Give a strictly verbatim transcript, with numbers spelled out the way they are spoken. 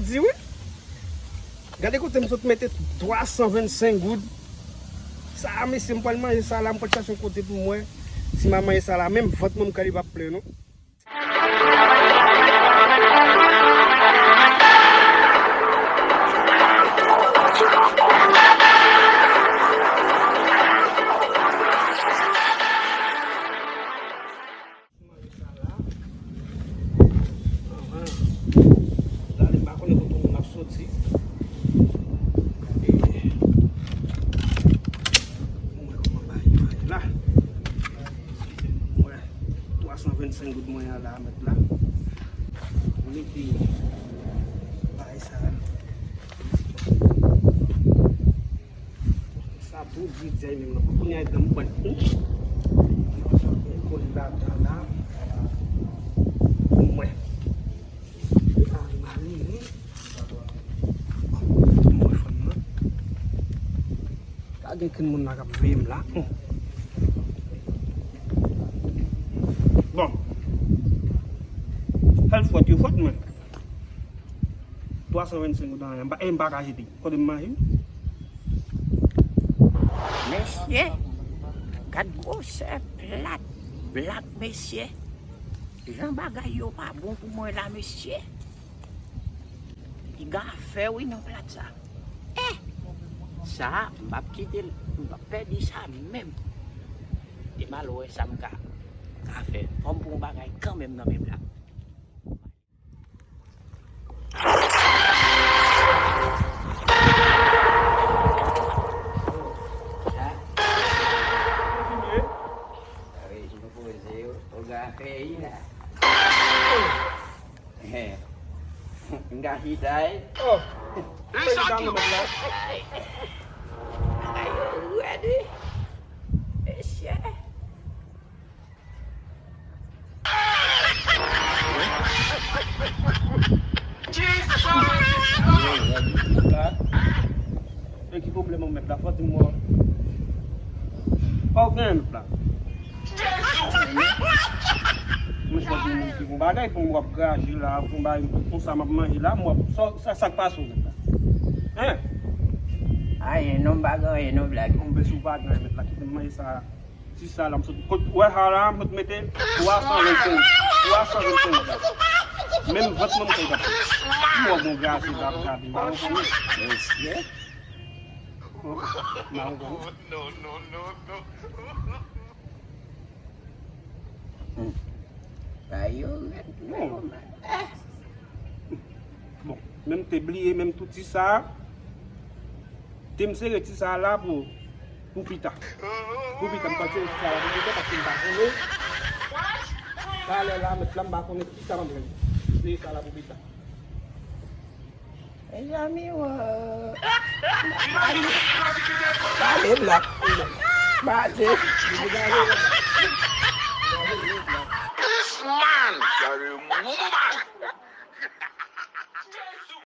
Di wi. Gade kote m sot mete twa san vennsenk goud. Sa a, mesye, m pral manje sa la, m pral chache yon kote pou m wè si m a manje sa la, menm vant mwen m kwè li p ap plen non. Manje sa la. Anhan. Gade, m pa konnen kote moun ap soti. Gade. Mwen kòman bagay manje la. Mwen, twa san vennsenk goud mwen an la, mèt la. Mwen mete bagay sa la. Sa tou gridjay menm nan. Kounye a, etan m pran. Kòl ladan la. Mwen. Sa marine. Mwen fanm nan. Pa gen kenn moun la k ap veye m la. Bon. Fè l fwèt, yo fwèt mwen. Twa san vennsenk goud anyen. M pa, e m pa ka jete. Kote m manje? Mesye, gad gwosè plat blak, mesye. Jan bagay yo pa bon pou mwen la, mesye. Piga afè wi nan plat sa. Eh! Sa, m p ap kite l, m p ap pèdi sa menm. E m al wè sa m ka, ka fè. Fò m pran yon bagay kanmenm nan men blak. Kontinye. Sa vle di nou poze yo, ou ka fè yi la. M ka chita, wi. Oh. Fè chita non, mèt la. Ay, rèd, wi. Mesye. E ki pwoblèm ou mèt la? Fò di m wè. Pa w genyen mèt la. Mwen fò di m ki bon bagay pou m w ap graje la, pou m bay konsa m ap manje la, m w ap sa, sa, sa k pase w mèt la? Hein? Ayen non, m pa gen anyen non, blak. M bezwen w pa gen anyen mèt la, kite m manje sa. Ti sa la, m sot, kot, wè sa la, m sot mete twa san vennsenk, twa san vennsenk goud. Menm vant mwen m kwè l t ap fè. M wè bon gras, se pa gade, m pa konprann. Mesye. M pa konprann. Non, non, non, non. Hmm. Ba yo rèd. Non. Bon, menm te bliye, menm tout ti sa. Te m sere ti sa la pou, pou pita. Pou pita, m pa sere ti sa la pou pita, paske m pa konnen. Talè la, mèt la, m pa konnen ki sa m ap jwenn. M sere sa la pou pita. Mezanmi, wè. Pale, blak. Pale. This man got a woman.